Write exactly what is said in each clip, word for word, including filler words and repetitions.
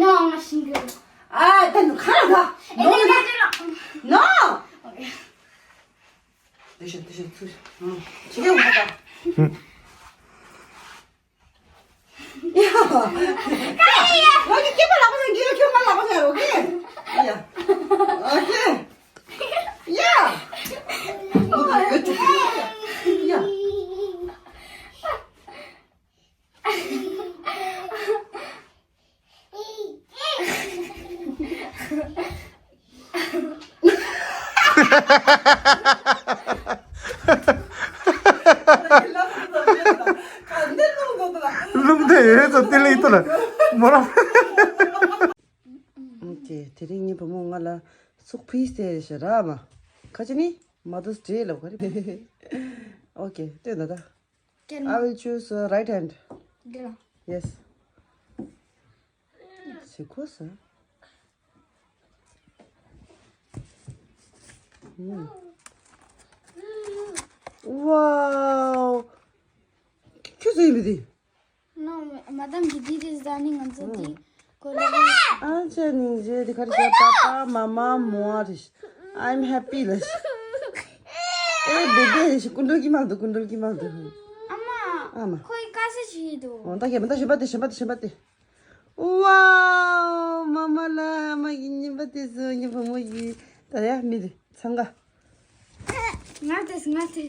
No, I'm not single. ཨ་ད་ནི་ཁ་ར་ག་ཨེ་ནི་ན་དེ་ལ། No. དེ་ཤ་དེ་ཤ་ཚུ་ཤ་ཨ་ཤི་གེ་འོ་ད། ཡ། ང་གི་སྐྱེས་པ་ལག་པ་ཟ་གི་ཁྱོད་ང་ལག་པ་ཟ་རོ་གི། ཡ། ཨོ་ཁེ། ཡ། ཡ། ལུང་དེ་ཡོད་ཚོ་དེ་ལ་ཡིད་དུ་ལ་མོ་རང་། ཨོ་ཀེ། དེ་རིང་ངའི་བུ་མོ་ང་ལ་སུག་ཕིས་ཟེར་ཞེས་ར་མ། ཁ་ཅི་ནི་Mother's Day ལབ་ག་རེ། ཨོ་ཀེ། ལྟོས་ན་ད། Can I will choose, uh, right hand. འདི་ལ། Yes. ཞིག་ཁོ་ས། ཨུམ། Wow. ཁྱོད་ཚོ་ཡིན་པ་འདི། ནོ། མ་དམ་གྱི་འདི་དེ་ཟ་ནི་ང་ཚོ་འདི། ཨུམ། ཨ་ཅག་སྙིང་རྗེ། འདི་ག་རེ་བྱས། པ་པ་མ་མ་མོ་ཨ་རེ། I'm happy ལ། ཨེ་བེ་བེ་རེ་ཞིག་སྐུ་མདོག་གི་མ་འདུག་སྐུ་མདོག་གི་མ་འདུག་ཨ་མ། ཨ་མ། ཁོའི་དཀའ་ས་ཞིག་འདུག་འོ་ད་གས་མ་ད་གཞན་པ་དེ་གཞན་པ་དེ་གཞན་པ་དེ། Wow. མ་མ་ལ་ཨ་མ་གི་ཉིན་པ་དེ་སུ་ཉིན་པ་མོ་ཡི་ད་ཡ་མི་རེ་འཚང་ག་ང་དེ་ང་དེ།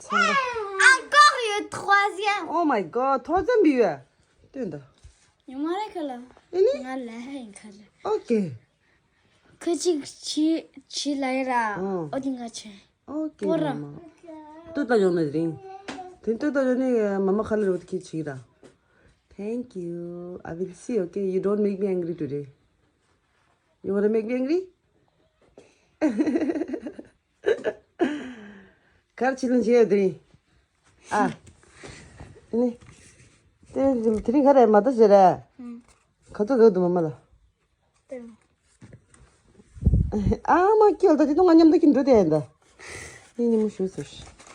འཚང་ག Encore le troisième. Oh my god. ཐོ་ཙམ་བི་ཡོད། ལྟོས་ད། ཉི་མ་རེ་ཁ་ལ། ཨེ་ནི། ང་ལ་ཧ་ཡིན་ཁ་ལ། ཨོ་ཀེ། ཁ་ཅིག་ཆི་ཆི་ལ་ཡ་ར། ཨོ། ཨོ་དེ་ང་ཆེ། ཨོ་ཀེ། པོ་ར། མ་མ། ལྟོས་ད་ཡོང་ནི་རིང་། དེ་ལྟོས་ད་ཡོང་ནི་མ་མ་ཁ་ལ་རུ་ཁྱི་ཆིག་ར། Thank you. I will see, okay? You don't make me angry today. You wanna make me angry? གར་ཆི་ལན་བྱེད་དེ་རིང་། ཨ། ནི། དེ་དེ་རིང་ག་རེ་མ་ད་ཟེར་ར། ཨུམ། ག་ཚོད་ག་དུ་མ་མ་ལ། དེ། ཨ་མ་སྐྱེལ་ད་དེ་དུང་ང་མཉམ་དུ་ཀྱིན་འགྲོ་དེ་ཡིན་ད། ཡིན་ཉི་མོ་ཞུ་ཟེར།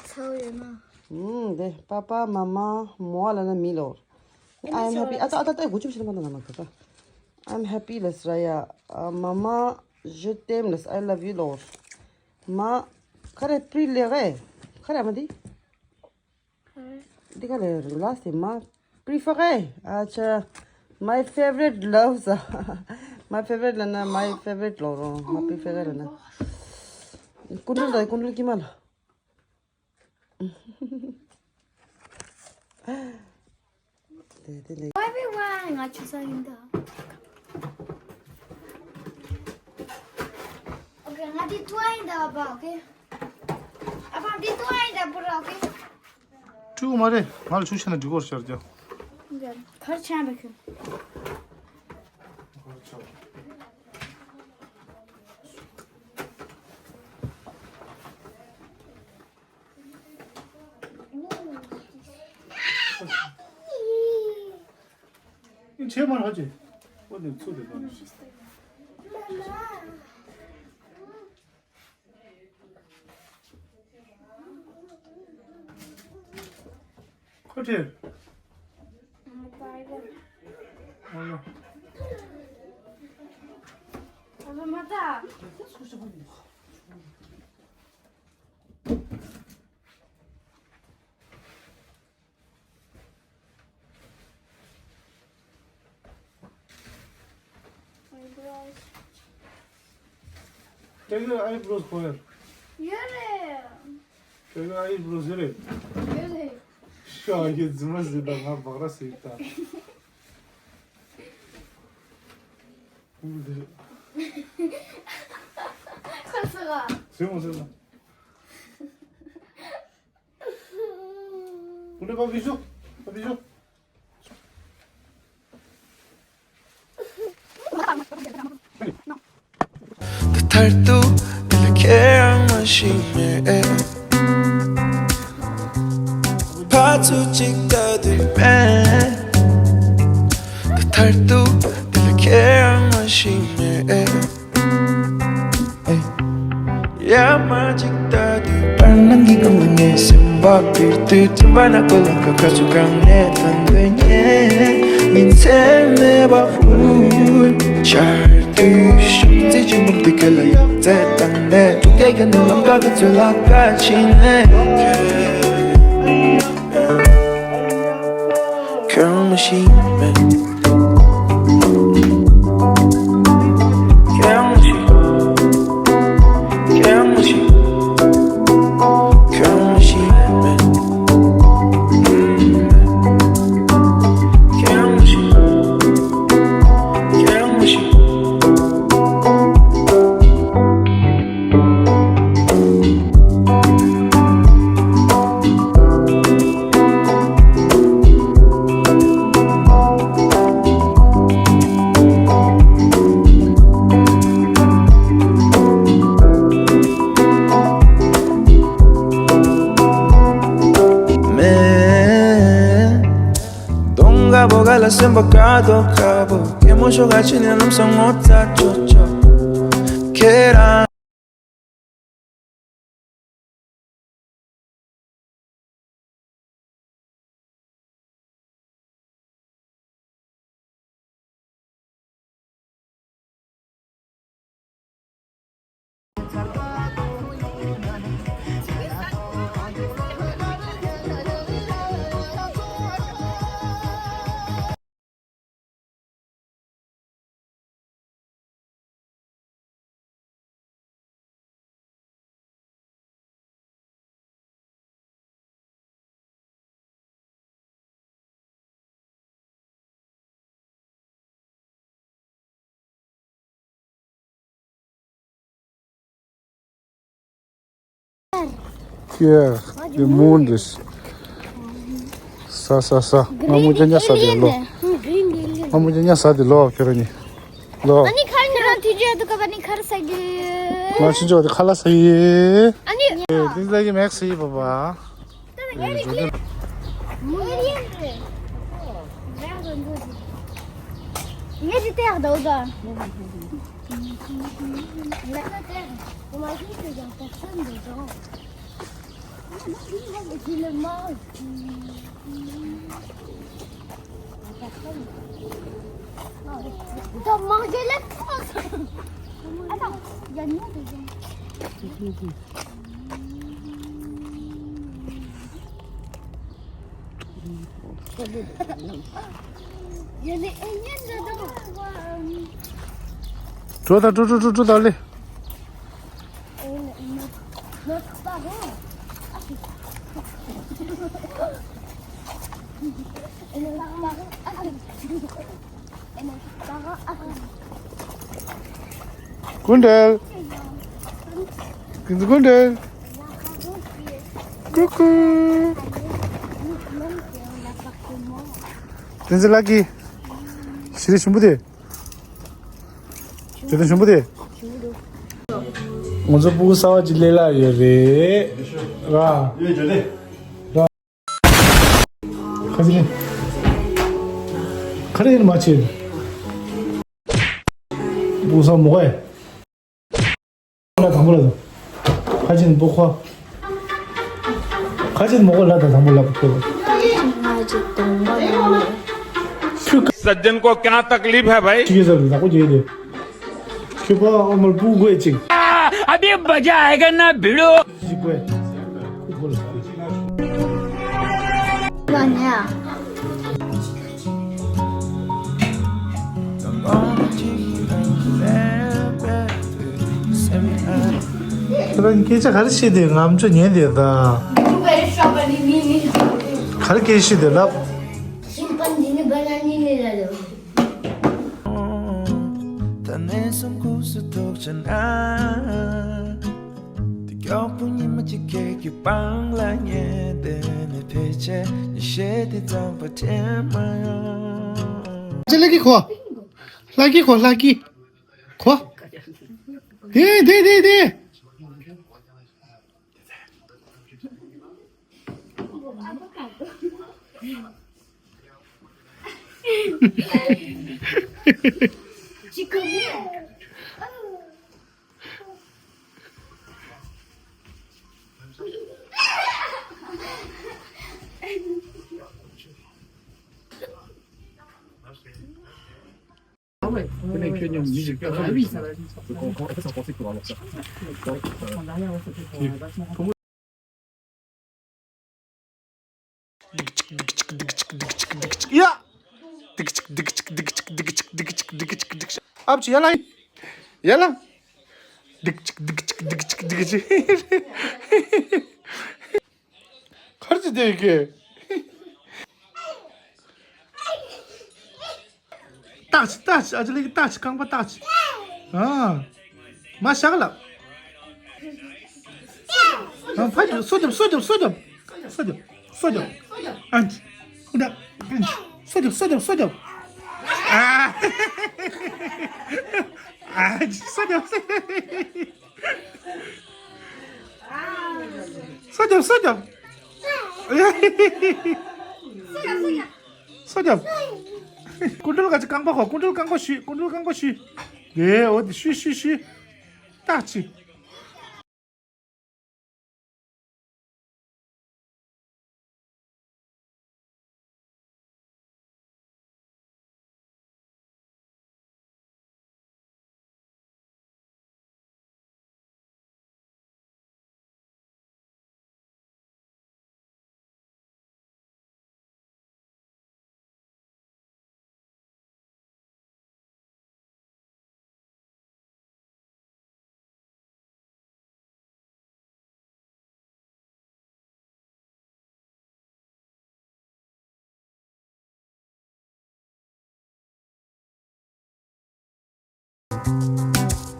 ཚ་བོ་ཡོད་ན། ཨུམ། དེ་པ་པ་མ་མ་མོ་ཨ་ལ་ན་མི་ལོར། I'm happy. ཨ་ད་ཨ་ད་ད་གུ་ཆུབ་ཤི་ན་མ་ད་ན་མ་ད་ད། I'm happy ལ་སྲ་ཡ། ཨ་མ་མ། Je t'aime ལ། I love you ལོར། མ། ཁ་རེ་པྲི་ལེ་གེ། ཁ་རེ་མ་དི། འདི་ག་རེ་ལ་སེ་མ། པྲི་ཕ་གེ། ཨ་ཅག My favorite loves. My favorite ལ་ན། My favorite ལོ་རོ། My preferred ལ་ན། ཀུན་འདུལ་ད་ཀུན་འདུལ་ཀྱི་མ་ལ། དེ་དེ་ལེ། Why we why ང་ཆུ་ས་ཡིན་ད། Okay, ང་འདི་ཏུ་ཨ་ཡིན་ད་ཨ་ཕ། Okay. ཨ་ཕ་འདི་ཏུ་ཨ་ཡིན་ད་པུ་ར། Okay. ཀྲུ་མ་རེད། ང་ལ་ཆུ་ཤ་ན་འགྲིག་གོ་ཤར་ཀྱང་། གར་ཆ་འདྲ་ཁྱོད། ཆེ་མར་ཧ་ཅེ། ཨོ་ནི་ཚུ་དེ་ནོ། ཁོ་ཁྲེ། ཨ་ལོ། ཨ་ལོ་མ་ད། Take your eyebrows ཁོ་ཡར། ཡོད་རེད། Take your eyebrows ཡོད་རེད། ཡོད་རེད། ཤ་ཡི་རྫུན་མ་ཟིན་ད་ང་བག་ར་ཟིན་ད། ཁོ་སུ་ག་ཟིན་མ་ཟིན་ད། ཁོ་འདྲ་པ་བི་ཤོ། པ་བི་ཤོ། ད་མཐར་ཐུག་འདི་ལ་ཁྱེད་རང་མ་ཤེས་མེད། ཕར་ཚུར་ཅིག་ལྟ་དུས་པས། ད་མཐར་ཐུག་འདི་ལ་ཁྱེད་རང་མ་ཤེས་མེད། ཡ་མ་ཅིག་ལྟ་དུས་པར་ནང་གི་ཀུན་ནས་སེམས་པ་པིར་དུས་དུས་པ་ན་ཀོ་ལ་ཀ་ཁ་ཚུ་གང་ནས་ཐོན་དོན་ཉེ་ཉིན་མཚན་མེད་ ཆར་དུས་ཤིང་རྩེ་ཆེན་པོ་འདི་ག་ལ་ཡག་རྩེད་བཏང་ནས། ཐུག་རྒྱལ་གྱི་ནང་ལམ་ཁ་གི་ཚོད་ལ་ཁ་ཕྱིན་ནས། ཁྱོད་རང་མ་ཤེས་མེད། ཁྱོད་རང་མ་ཤེས། ཁྱོད་རང་མ་ཤེས། ཁྱོད་རང་མ་ཤེས་མེད། ཁྱོད་རང་མ་ཤེས། ཁྱོད་རང་མ་ཤེས། མེད། གདོང་དཀར་པོ་ག་ལ་སེམས་པ་དཀར་དོག་དཀར་པོ། སྐྱེད་མོ་ཤོག་ག་ཕྱི་ནས་ལམ་སང་ངོ་ཚ་ཆོག་ཆོག་ཁྱེད་རང་། Here, the moon is. ས་ས་ས། ང་མོ་ཅན་ཉ་ས་དེ་ལོ། ང་མོ་ཅན་ཉ་ས་དེ་ལོ་ཁྱོད་ར་ནི། ལོ། ཨ་ནི་ཁ་ནི་རང་ཐུགས་རྗེ་ཐུགས་ཀ་བ་ནི་ཁར་ས་གི། ང་ཕྱིན་ཆོག་དེ་ཁ་ལ་ས་ཡི། ཨ་ནི། དེ་ལ་གི་མེག་ས་ཡི་པ་པ། Viens de terre, Dauda. La terre. On m'a dit qu'il y a personne dedans. Et tu le manges. T'as mangé la sauce. Attends, il y a nous dedans. Il y a les aliens dedans. འགྲོ་དང་འགྲོ་འགྲོ་འགྲོ་འགྲོ་དང་ལེ། Notre parent. Et notre parent. ཀུན་འདྲེན། ཀུན་ཀུན་འདྲེན། ཀུ་ཀུ། དེ་ཚེ་ལགས་ཀྱིས་ཤི་རི་ཞུམ་པོ་དེ། ཇོ་དེ་ཞུམ་པོ་དེ། ང་ཚོ་ཕྲུ་གུ་གསར་བ་ཅིག་སླེབས་ལ་ཡོད་རེད། ར། ཡོད་ཇོ་དེ། ཁ་ཅིག་ལེན། ཁ་རེ་ཡིན་མ་བྱེད། བུ་ས་མོ་གས། ལ་དང་པོ་ལ་དང་། ཁ་ཅིག་བུ་ཁ། ཁ་ཅིག་མོ་གས་ལ་དང་དང་པོ་ལ་བུ་ཁ། ཁ་ཅིག་ང་ཅིག་དང་པོ་ལ། ཁྱོད་ཁ། सज्जन को क्या तकलीफ है भाई? ཅིག་ཡོད་ས་རེད་ལག་པ་རྒྱག་ཡོད་དེ། ཁྱོད་པ་ཨ་མར་བུ་དགོས་ཅིག अभी मजा आएगा ना भिड़ो। ཅིག་དགོས། ཁོ་ལ། ཁྱོད་རང་སྐད་ཆ་ག་རེ་བཤད་དེ་ངམ་ཆུ་ཉན་དེ་ད། ག་རེ་སྐད་བཤད་དེ་ལབ། Chimpanzini bananini lalo. ད་ནས་བཟུང་ཁུག་སུ་ཐུག་ཆ་ན། དེ་མགྱོགས་པོ་ཉི་མ་གཅིག་ཁྱེད་ཀྱི་པང་ལ་ཉལ་བསྡད་ནས་ཕལ་ཆེར་ཉི་ཤེལ་དེ་གཙང་པ་དྲན་མ་ཡོང་། ཅི་ལ་གི་གོ། ལ་གི་གོ་ལ་གི་གོ། དེ་དེ་དེ་དེ། Ouais, ouais, ouais, ouais. Ah oui, ça va vite. Donc, en, en fait, ça pensait que pour avoir ça. Donc, euh, et comment ཡ། ཨབ་ཅི་ཡ་ལ། ཡ་ལ། གར་ཅི་དེ་གི། ཏག་ཅི་ཏག་ཅི། ཨ་ཅི་ལི་གི་ཏག་ཅི། རྐང་པ་ཏག་ཅི། ཨ། མ་ཤག་ལ། ཨ། ཕ་ཡི་སོ་རྒྱབ་སོ་རྒྱབ་སོ་རྒྱབ། སོ་རྒྱབ་སོ་རྒྱབ། ཨ་ཅི། ཧུ་ད། ཨ་ཅི། སོ་རྒྱབ་སོ་རྒྱབ་སོ་རྒྱབ། ཨ། ཨ་ཅི། སོ་རྒྱབ་སོ་རྒྱབ། སོ་རྒྱབ་སོ་རྒྱབ། སོ་རྒྱབ། སྐུ་མགྲོན་ག་ཅི། རྐང་པ་ཁོ། སྐུ་མགྲོན་རྐང་པ་བཤུས། སྐུ་མགྲོན་རྐང་པ་བཤུས། དེ་འོ་དེ་བཤུས་བཤུས་བཤུས། ཏག་ཅི།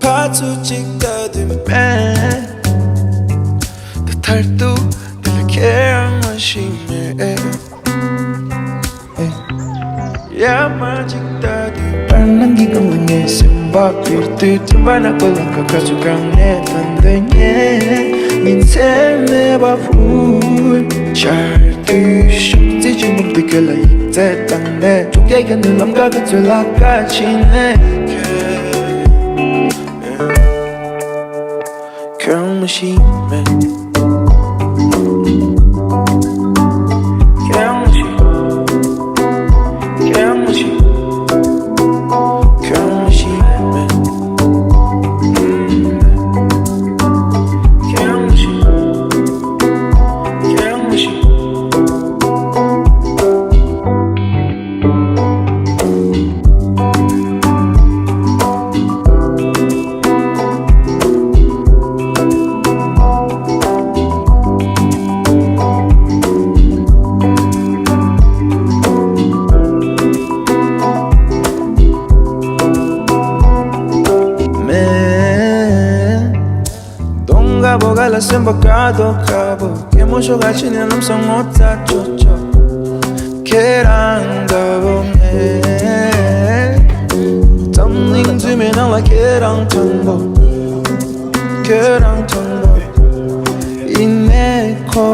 ཕར་ཚུར་གཅིག་ལྟ་དུས་མེད། ད་མཐར་ཐུག་འདི་ལ་ཁྱེད་རང་མ་ཤེས་མེད། ཡ་མ་གཅིག་ལྟ་དུས་བར་སྣང་གི་སྒང་ལ་ངའི་སེམས་པ་འཁྱེར་དུས། སྤྲིན་པ་ནག་པོ་ལམ་ཁ་ཁ་ཚུར་གང་ནས་ཐོན་འདོད་ངས་ཉིན་མཚན་མེད་པ་ཕུལ། ཆར་དུས་ཤོག་རྩིས་ཆེན་པོ་འདི་ཁྱོད་ལ་ཡིག་ཚད་བཏང་ནས། ཆུང་བསྐྱལ་གྱི་ནུས་ལམ་ཁ་གི་ཚོད་ལ་ཁ་ཕྱིན་ནས། ཁྱོད་མ་ཤེས་མེད། ཁྱོད་མ་ཤེས། ཁྱོད་མ་ཤེས། ཁྱོད་མ་ཤེས་མེད། ཁྱོད་མ་ཤེས། ཁྱོད་མ་ཤེས། མེད། གདོང་དཀར་པོ་ག་ལ་སེམས་པ་དཀར་དོ་དཀར་པོ། སྐྱེད་མོ་ཤོག་ག་ཕྱི་ནས་ལམ་སང་ངོ་ཚ་ཅོ་ཅོ། ཁྱེད་རང་འདྲ་བོ་མེད། འཛམ་གླིང་འཛུལ་མའི་ནང་ལ་ཁྱེད་རང་དང་པོ། ཁྱེད་རང་དང་པོ། ཡིན་ནའི་ཁོ་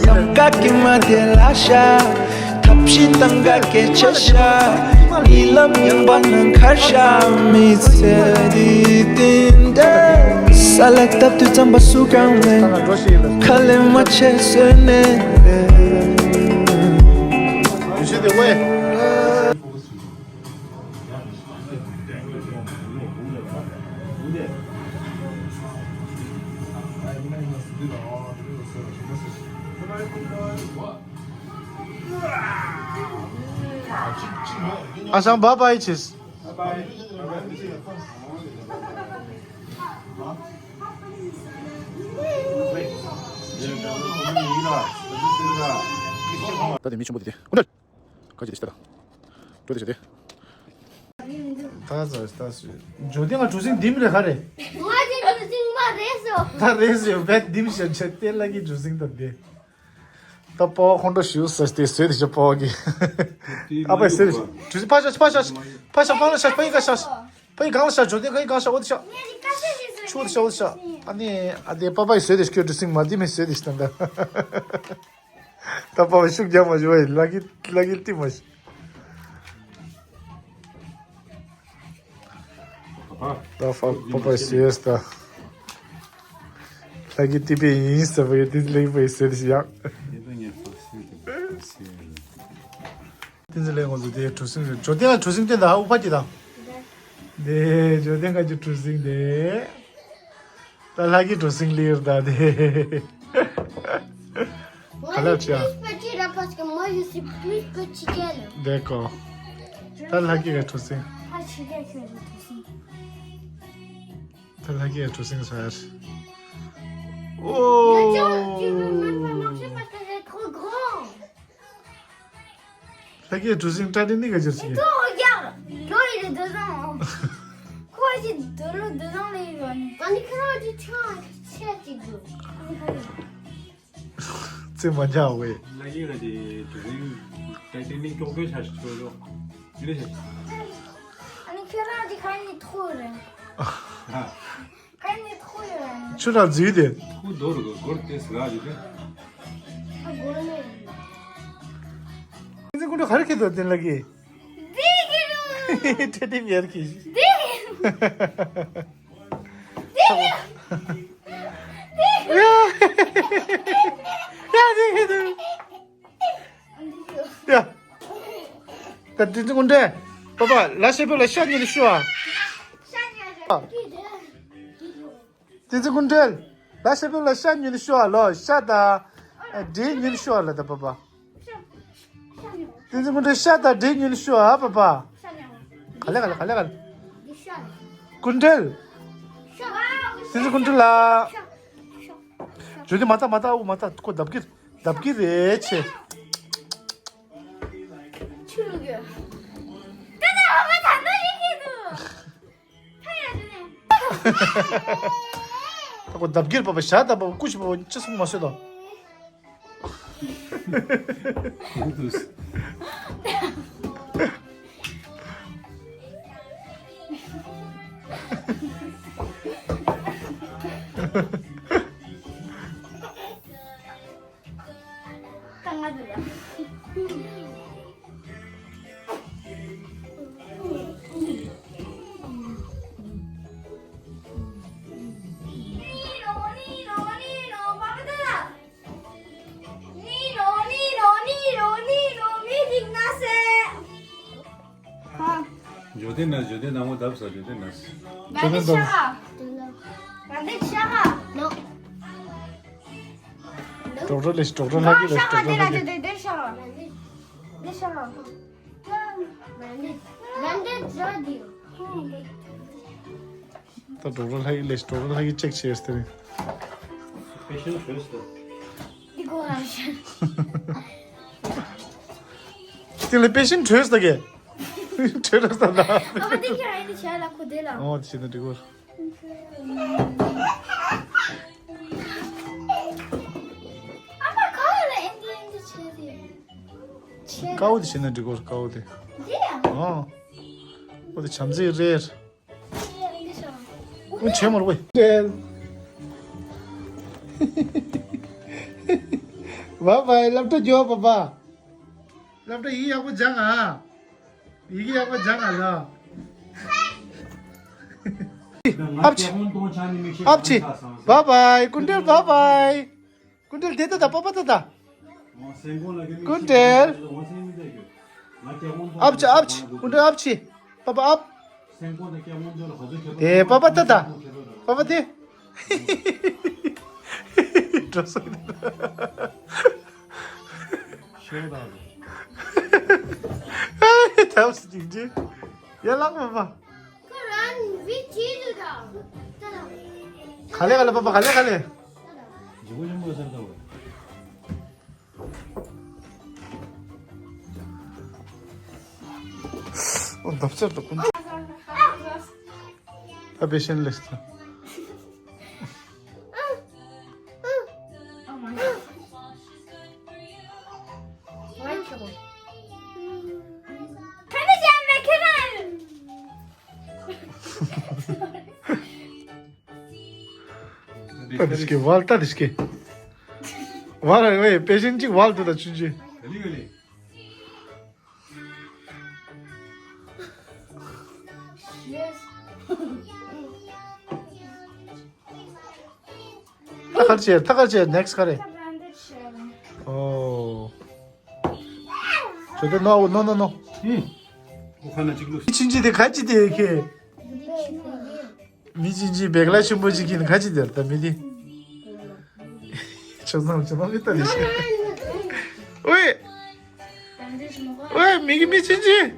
ལམ་ཀ་གི་མ་དེ་ལ་ཤ། ཐབས་ཤེས་བཏང་ག་སྐད་ཆ་ཤ། ཉི་ལམ་ཡངས་པ་ནང་ཁར་ཤ། མི་ཚེ་འདི་བརྟན་འདྲ། ས་ལ་བཏབ་དུས་རྩམ་པ་སུ་གང་ལེན། ཁ་ལེན་མ་བྱས་བཟོས་ནས་རེད། ཨ་ཞང་བྷའི་བྷའི་བྱས། ད་དེ་མི་ཆེན་པོ་དེ་དེ་སྐུ་མགྲོན། ཁ་ཅིག་དེ་ཤི་ད། འགྲོ་དེ་ཤི་དེ། ད་ཟ་ད་ཟ། ཇོ་ཏིང་ང་གྲུ་གཟིངས་འདི་མི་རེད་ག་རེད། ང་ཅི་གྲུ་གཟིངས་མ་རེད་སོ། ད་རེད་ཟེར་བས་འདི་མི་ཤར་ཆེ་དེ་ལ་གི་གྲུ་གཟིངས་ད་དེ། ད་པོ་ཁོང་ཁྲོ་ཞུ་ས་དེ་ཟོས་དེ་ཤ་པོ་གི། ཨ་པ་ཟོས་དེ་ཤ། གྲུ་གཟིངས་ཕ་ཤ་ཕ་ཤ་ཕ་ཤ་ཕ་ལ་ཤ་ཕ་ཡི་ག་ཤ། ཕ་ཡི་གང་ལ་ཤ། ཇོ་ཏིང་ག་ཡི་གང་ཤ། འོ་དེ་ཤ། ཆུ་དེ་ཤ་འོ་དེ་ཤ། ཨ་ནི་ཨ་དེ་པ་པ་ཡི་ཟོས་དེ་ཤ་གྲུ་གཟིངས་མ་དེ་མི་ཟོས་དེ་ཤ་ད་ད། ད་པ་བ་ཤུགས་རྒྱག་མ་ཞུ་བ་ཡིན། ལ་གི་ལ་གི་ལྟི་མ་ཞུ། ད་པ་པ་བ་ཤེས་ད། ལ་གི་ལྟི་པའི་ཡིན་ཟེར་བ་ཡོད་དེ་ལ་གི་པ་ཡི་ཟེར་དེ་ཤི་ཡག་དེ་ཚོ་ལས་ང་ཚོ་དེ་གྲུ་གཟིངས་རེད། ཇོ་ཏིང་ལ་གྲུ་གཟིངས་སྟོན་ད། ཨུ་ཕ་གི་ད། འདི་འབྱོར་ལྡན་ཁ་གི་གྲུ་གཟིངས་དེ། ད་ལྷ་གི་གྲུ་གཟིངས་ལིར་ད་དེ། Moi, je suis plus petit là parce que moi, je suis plus petit qu'elle. D'accord. ད་ལྷ་གི་གྲུ་གཟིངས། Ah, je suis bien que le petit. ད་ལྷ་གི་གྲུ་གཟིངས་ཟེར། Attends, tu veux même pas marcher parce que c'est trop grand. ལྷ་གི་གྲུ་གཟིངས་སྐྲ་དེ་ནི་ག་ཅིར་ཟེར། Toi, regarde, l'eau, il est dedans, hein. Quoi, j'ai de l'eau dedans, les jeunes. On est quand même du train, c'est du train. ཙེ་མ་ཉག་ཝེ། ལྷ་གི་ག་ཅི་གྲུ་གཟིངས་སྐྲ་དེ་ནི་ཀྱོག་ཀྱོག་ཆ་ཞིག་ཆོད་ལོ། ཡིན་ཆ་ཞིག On est quand même du train, il est trop, là. ཁ་ནི་ཐུག་ཡོད། ཆུ་ར་འཛུལ་ཏེ། ཁུ་རྡོ་རུ་གོར་ཏེ་སི་ག་ཞུ་ཏེ། ཨ་གོ་ནི། ཏིང་ཙི་ཀུན་ཏེ་ག་རེ་ཁེ་དོ་ཏིན་ལ་གི། འདི་ཁེ་རུ། ཏེ་ཏེ་མེར་ཁེ་ཞི། འདི། འདི། ཡ། ཡ་འདི་ཁེ་དོ། ཡ། ད་ཏིང་ཙི་ཀུན་ཏེ། པ་པ་ལ་ཤེ་པེ་ལ་ཤ་ཉིན་ཤུ་ཨ། ཏིང་ཙི་ཀུན་ཏེ། ལ་ཤེ་པེ་ལ་ཤ་ཉིན་ཤུ་ཨ་ལོ་ཤ་ད། འདི་ཉིན་ཤུ་ཨ་ལ་ད་པ་པ། ཏིང་ཙི་ཀུན་ཏེ་ཤ་ད་འདི་ཉིན་ཤུ་ཨ་པ་པ། ག་ལེ་ག་ལེ་ག་ལེ་ག་ལེ། ཀུན་ཏེ། ཏིང་ཙི་ཀུན་ཏེ་ལ། ཇོ་དེ་མ་ད་མ་ད་འུ་མ་ད་ཁོ་བརྡབ་ཀྱི་བརྡབ་ཀྱི་རེད་ཆེ། ཆུ་ལུག་ཡོད། ད་ད་འོ་མ་ད་ནོ་ཡིན་གྱི་འདུག་ད་ཡ་ཇོ་ནེ། ད་ཁོ་བརྡབ་ཀྱི་རེད་པ་པ་ཞག་ད་པ་པ་སྐུ་ཞིག་པ་པ་ཅི་གསུང་མ་སོད་དོ། འཇོ་དེ་ན་འཇོ་དེ་ནང་མོ་བརྡབ་ས་འཇོ་དེ་ན། འཇོ་དེ་བརྡབ། ཌོག་ཊར་ལས་ཌོག་ཊར་ལྷ་གི་ལས་ཌོག་ཊར་ལྷ་གི། ད་ཌོག་ཊར་ལྷ་གི་ལས་ཌོག་ཊར་ལྷ་གི་ཅེག་བྱས་ཟེར་ནས། པེ་ཤེན་བྲོས་སོ། འདི་གོ་རང་ཤེས། དེ་ལ་པེ་ཤེན་བྲོས་སོ་གས། བྲོས་ར་ས་ད། ཨ་མ་དེ་ཁྱེད་རང་ཡིན་ནི་བྱས་ལ་ཁོ་དེ་ལ། ཨོ་དེ་བྱས་ན་འགྲིག་གོ། ཨ་མ་ག་ལ་ཨེ་འདི་ཨེ་འདི་བྱས་ཏེ། ཀའོ་དེ་བྱས་ན་འགྲིག་གོ་ཀའོ་དེ། འདི་ཡ། ཨོ། ཨོ་དེ་བྱམས་བརྩེའི་རེད། ཨུ་ཆེ་མོར་ཝེ། བ་བའི་སློབ་གྲྭ་འགྱོ་བ་བ། སློབ་གྲྭ་ཡིག་ཡག་པོ་སྦྱང་ཨ། ཡི་གེ་ཡག་པོ་སྦྱང་ཨ་ལ། ཨབ་ཆི། ཨབ་ཆི། བ་བའི་ཀུན་ཏེ་བ་བའི། ཀུན་ཏེ་དེ་ད་ད་པ་པ་ད་ད། ཀུན་ཏེ། ཨབ་ཆི་ཨབ་ཆི་ཀུན་ཏེ་ཨབ་ཆི། པ་པ་ཨབ། དེ་པ་པ་ད་ད། པ་པ་དེ། འགྲོ་སོང་། ཤེས་དང་། ཐབས་སུ་ཅིག་ཅིག་ཡ་ལགས་པ་པ། ཁོ་རང་བི་ཅི་འདུག་ད། ག་ལེ་ག་ལེ་པ་པ་ག་ལེ་ག་ལེ། ཇི་གོ་ཆེན་པོ་ཟེར་དང་། ཨོ་འདབ་ཆགས་འདུག་ཀུན། ད་པེ་ཤེན་ལེས་ད། ལྟ་དེ་སྐྱེ་ཝལ་ལྟ་དེ་སྐྱེ། ཝལ་ཨེ་པེ་ཤེན་ཅིག་ཝལ་དུ་ད་ཆུན་ཆུན། ཐ་ཁར་ཆེ་ཐ་ཁར་ཆེ་ནེགསི་ག་རེ། ཨོ། ཇོ་དེ་ནོ་ནོ་ནོ་ནོ། ཧུམ། ཁོ་ཁ་ན་ཅིག་ལུས། ཆུན་ཆུན་དེ་ག་ཅི་དེ་ཁེ། མི་ཆུང་ཆུང་བེག་ལ་ཆེན་པོ་ཅིག་གིན་ཁ་ཅིག་དེར་ད་མི་དེ། ཆོག་ཙང་ཆོག་ཙང་མི་ལྟ་ལེ་ཤི། ཨོའེ། ཨོའེ་མི་གི་མི་ཆུང་ཆུང་།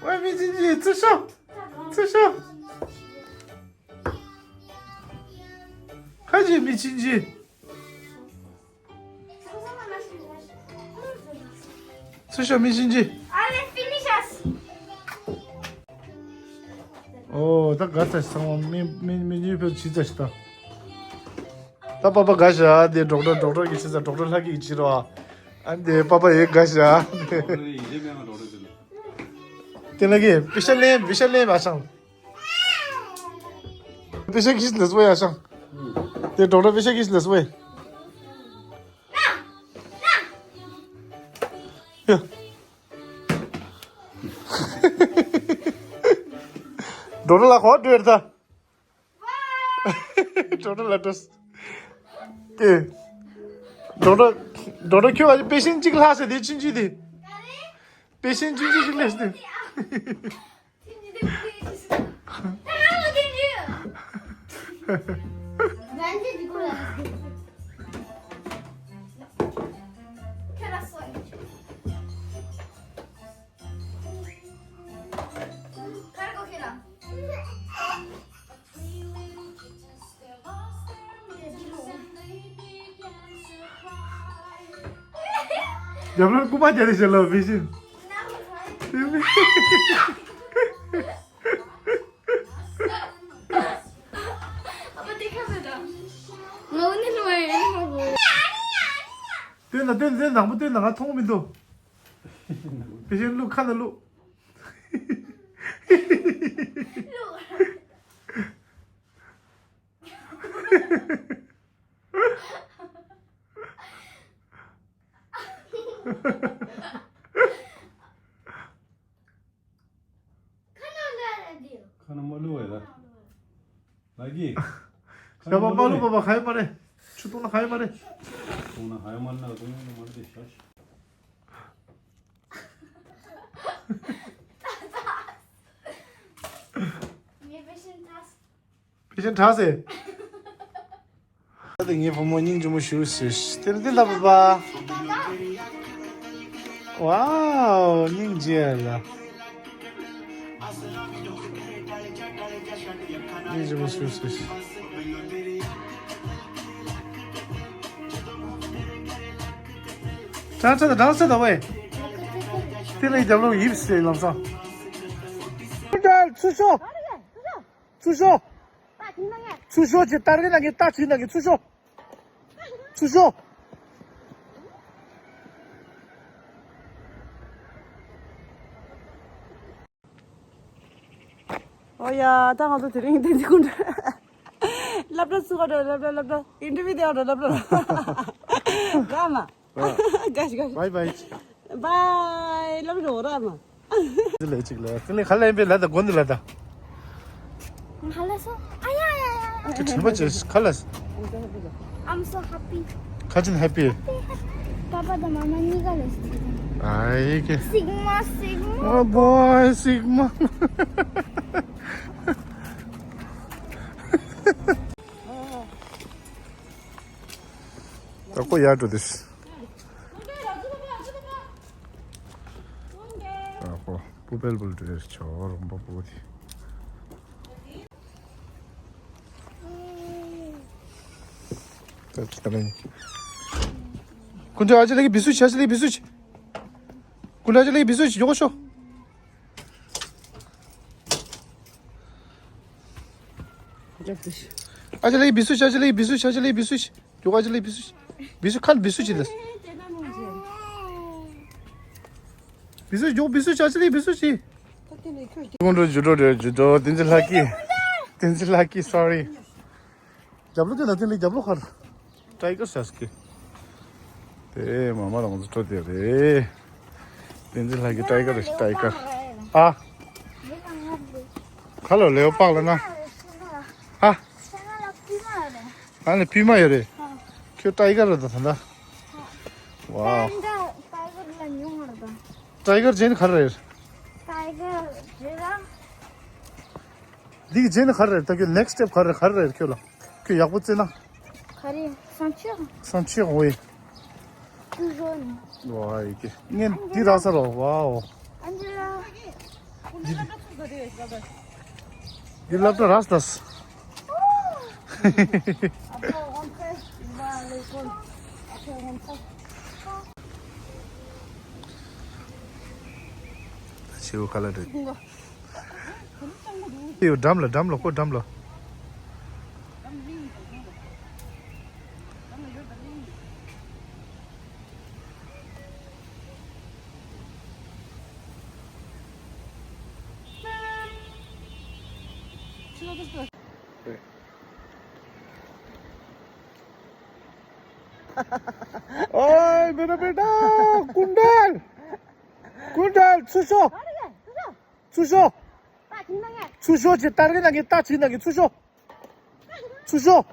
ཨོའེ་མི་ཆུང་ཆུང་ཚུར་ཤོག་ཚུར་ཤོག་ཁ་ཅིག་མི་ཆུང་ཆུང་། ཚུར་ཤོག་མི་ཆུང་ཆུང་། ཨོ་ད་དགའ་ཚ་ཞིག་ཚང་མ་མི་མི་མི་ཉུས་ཕེབས་ཇི་ཙམ་ཞིག་ད། ད་པ་པ་དགའ་ཞག་དེ་ཌོག་ཊར་ཌོག་ཊར་གི་ཆི་ཙ་ཌོག་ཊར་ལྷ་སྐྱིད་ཀྱི་ཕྱི་རོ། ཨ་འདི་པ་པ་ཡེ་དགའ་ཞག་དེ་ལ་གི་པི་ཤ་ལེན་པི་ཤ་ལེན་མ་ཤང་། པི་ཤ་ཁིས་ལེ་སོ་ཡ་ཤང་། དེ་ཌོག་ཊར་པི་ཤ་ཁིས་ལེ་སོ་ཡ། ཌོག་ཊར་ལ་ཁོ་འདྲི་ད། ཌོག་ཊར་ལ་འདྲི། ཀེ། ཌོག་ཊར། ཌོག་ཊར་ཁྱོད་ཀྱི་པེ་ཤེན་གཅིག་ལྷག་ཟེར་དེ་ཆུང་ཆུང་དེ། པེ་ཤེན་ཆུང་ཆུང་ཞིག་ལས་ཟེར་དེ། རྒྱབ་ལོགས་སྐུ་པར་རྒྱག་རེས་བྱེད་ལོ་བི་ཤིན། སྟོན་ན་སྟོན་སྟོན་དང་པོ་སྟོན་ན་ང་མཐོང་མི་འདུག་བི་ཤིན་བླུག་ཁ་ལ་བླུག་ཁ་ན་མ་བླུག་བས་ལ། ལ་གི། ཞག་པ་པ་ལུ་པ་པ་ཁ་ཡོད་མ་རེད། ཆུ་བཏུང་ན་ཁ་ཡོད་མ་རེད། བཏུང་ན་ཁ་ཡོད་མ་རེད་ན་བཏུང་ཡོད་མ་རེད་ཤ་ཤ། ངའི་པེ་ཤེན་ཏྲག་སེ། པེ་ཤེན་ཏྲག་སེ། ད་ངའི་བུ་མོ་སྙིང་རྗེ་མོ་ཞུ་ཞུ་ཞུ་དེ་འདི་ལ་བུ་པ། ཝའོ་སྙིང་རྗེ་ལ། སྙིང་རྗེ་མོ་ཞུ་ཞུ་ཞུ། ཏྲག་ཏྲག་ཏྲག་སེ་ད་ཝེ། དེ་ལས་རྒྱབ་ལོགས་ཡིབ་སེ་ལམ་སང་། ཚུར་ཤོག་ཚུར་ཤོག་ཚུར་ཤོག་ཅེས་ཏར་གི་ན་གི་ཏ་ཅི་ན་གི་ཚུར་ཤོག་ཚུར་ཤོག་ཨོ་ཡ། ད་ང་ཚོ་དེ་རིང་བསྟན་འཛིན་ཀུན་སློབ་གྲྭ་ཚུགས་ཨ་འགྲོ་སློབ་གྲྭ་སློབ་གྲྭ་ཨིན་ཊར་བིའུ་དེ་ཨ་འགྲོ་སློབ་གྲྭ་ར་མ། ག་ཤི་ག་ཤི། བའི་བའི། བའི་སློབ་གྲྭ་འོ་ར་མ། དེ་ལས་གཅིག་ལ་དེ་ལས་ཁ་ལ་ཡིན་པའི་ལ་དང་དགོན་དུ་ལ་དང་། ཧ་ལས་སོ། ཨ་ཡ་ཡ་ཡ་ཡ། དྲན་པ་བྱས་ཁ་ལ། I'm so happy. ཁ་ཅིན་ཧེ་པི། པ་པ་དང་མ་མ་གཉིས་ཀ་ལས་སོ། ཨའི་ཀེ། སིག་མ་སིག་མ། Oh boy, Sigma. ད་ཁོ་ཡར་འགྲོ་དུས། ད་ཁོ་པུ་པེལ་པུལ་འགྲོ་ཆོག་རོམ་པ་པོ་དེ། ད་ཅི་ད་ལན། ཀུན་ཏུ་ཨ་ཅེ་ལ་གི་བི་སུ་ཆ་ཅི་ལ་གི་བི་སུ་ཆ། ཀུན་ཏུ་ཨ་ཅེ་ལ་གི་བི་སུ་ཆ་ཡོག་ཤོ། ཨ་ཅེ་ལ་གི་བི་སུ་ཆ་ཅི་ལ་གི་བི་སུ་ཆ་ཅི་ལ་གི་བི་སུ་ཆ། ཡོག་ཨ་ཅེ་ལ་གི་བི་སུ་ཆ། བི་སུ་ཁ་ལ་བི་སུ་ཆི་ལ། བི་སུ་ཡོག་བི་སུ་ཆ་ཅི་ལ་གི་བི་སུ་ཆི། ཀུན་ཏུ་ཇུ་ཏོ་རེ་ཇུ་ཏོ་བསྟན་འཛིན་ལྷ་སྐྱིད། བསྟན་འཛིན་ལྷ་སྐྱིད་སོ་རི། རྒྱབ་ལོགས་དེ་ན་དེ་ལས་རྒྱབ་ལོགས་ཁར། ཊའི་གར་ཤ་སྐྱིད། དེ་མ་མ་རང་ཚོ་འཕྲོ་དེ་རེད། བསྟན་འཛིན་ལྷ་སྐྱིད་ཊའི་གར་ཊའི་གར། ཨ། ཁ་ལོ་ལེའོ་པག་ལ་ན། ཨ། ཨ་ནི་པུ་མ་ཡོད་རེད། ཁྱོད་ཊའི་གར་རེད་ད་ད། ཝའོ། ཊའི་གར་ཇེན་ག་རེ་རེད། ཊའི་གར་རེད་ར། འདི་གི་རྗེས་ནི་ག་རེ་རེད། ད་ཁྱོད་next step་ག་རེ་ག་རེ་རེད་ཁྱོད་ལ། ཁྱོད་ཡག་པོ་བརྩིས་ན། ག་རེ། སང་ཕྱོགས། སང་ཕྱོགས་འོ་ཡེ། ཀུ་ཞོ་ནི། ཝ་ཡེ་ཀེ། ངས་འདི་རག་ས་རོ། ཝའོ། ཨན་ཇི་ལ། འདི་སློབ་གྲྭ་རག་ས་དང་། ད་ཆེའུ་ཁ་ལ་རེད། ཡོ་འགྲམ་ལ་འགྲམ་ལ་ཁོ་འགྲམ་ལ། ཨོའི་མེ་ར་བེ་ཊ། ཀུན་དལ། ཀུན་དལ་ཚུར་ཤོག། ཚུར་ཤོག། ཚུར་ཤོག་ཅེས་ཏར་གི་ནང་གི་ཏ་ཅི་ནང་གི་ཚུར་ཤོག། ཚུར་ཤོག།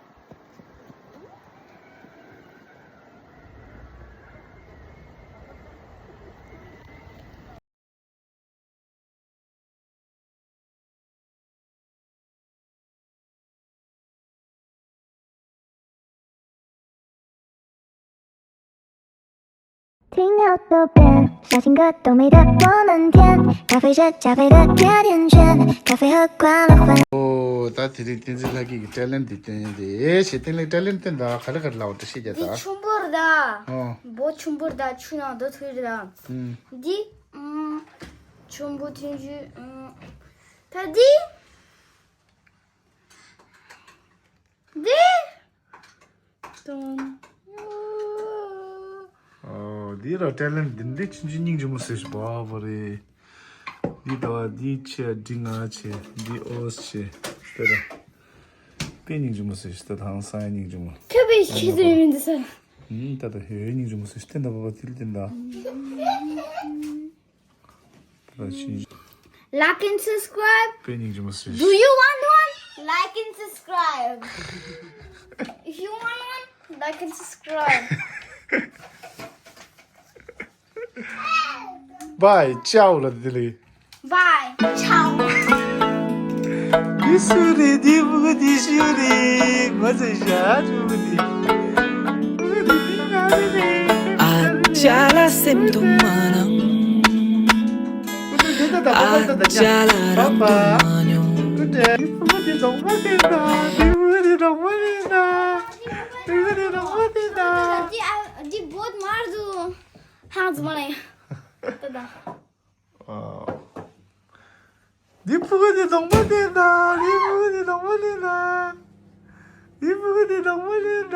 ཨོ། ད་དེ་རིང་བསྟན་འཛིན་ལྷ་སྐྱིད་ཀྱི་ཊེ་ལེན་ཊི་འདི་སྟོན་ཡིན་ཏེ། ཨེ་ཞེ་བརྟན་ལགས་ཊེ་ལེན་ཊི་སྟོན་དང་ག་རེ་ག་རེ་ལབ་འོ་འདྲ་ཤེས་རྒྱ་ད། འདི་ཆུན་པོ་རེད་ད། ཨོ། འབོ་ཆུན་པོ་རེད་ད། ཆུ་ནང་འདུག་ཐུག་རེད་ད། ཨུམ། འདི། ཨུམ། ཆུན་པོ་ཐུན་ཆུ། ཨུམ། ད་འདི། འདི། དང་། ཨོ། འདི་ར་ཊེ་ལེན་ཊི་འདི་འདྲའི་ཆུང་ཆུང་སྙིང་རྗེ་མོ་ཟེར་ཞིག་བ་བ་རེད། འདི་ད་བ་འདི་ཆེ་འདི་ང་ཆེ་འདི་ཨོས་ཆེ། དེ་ར། དཔེ་སྙིང་རྗེ་མོ་ཟེར་ཞིག་ད་དང་ས་ཡ་སྙིང་རྗེ་མོ། ཁྱོད་པའི་ཁྱི་ཟེར་མི་འདི་ས། ཨུམ། ད་ད་ཧེ་སྙིང་རྗེ་མོ་ཟེར་ཞིག་བསྟན་ད་བ་བ་དིལ་བསྟན་ད། Like and subscribe. དཔེ་སྙིང་རྗེ་མོ་ཟེར། Do you want one? Like and subscribe. If you want one, like and subscribe. Bye, ciao ལ་དེ་ལས། Bye, ciao. འདི་སུ་རེད། འདི་ཕྲུ་གུ་འདི་སུ་རེད། ང་ཚོའི་ཞག་ཕྲུ་གུ་འདི། ཕྲུ་གུ་འདི་འདི་ང་རེད། ཨ་ཅག་ལ་སེམས་སྡུག་མ་གནང་། ཨ་ཅག་ལ་རང་སྡུག་མ་མྱོང་། འདི་ཕྲུ་གུ་འདི་གྲོགས་མོ་རེད་ན། འདི་ཕྲུ་གུ་འདི་གྲོགས་མོ་རེད་ན། འདི་ཕྲུ་གུ་འདི་གྲོགས་མོ་རེད་ན། འདི་ཨ་འདི་བོད་མར་དུ་ཧང་ཙི་མ་ལ་ཡ། ད་ད། འདི་ཕྲུ་གུ་འདི་གྲོགས་མོ་རེད་ན། འདི་ཕྲུ་གུ་འདི་གྲོགས་མོ་རེད་ན། འདི་ཕྲུ་གུ་འདི་གྲོགས་མོ་རེད་ན།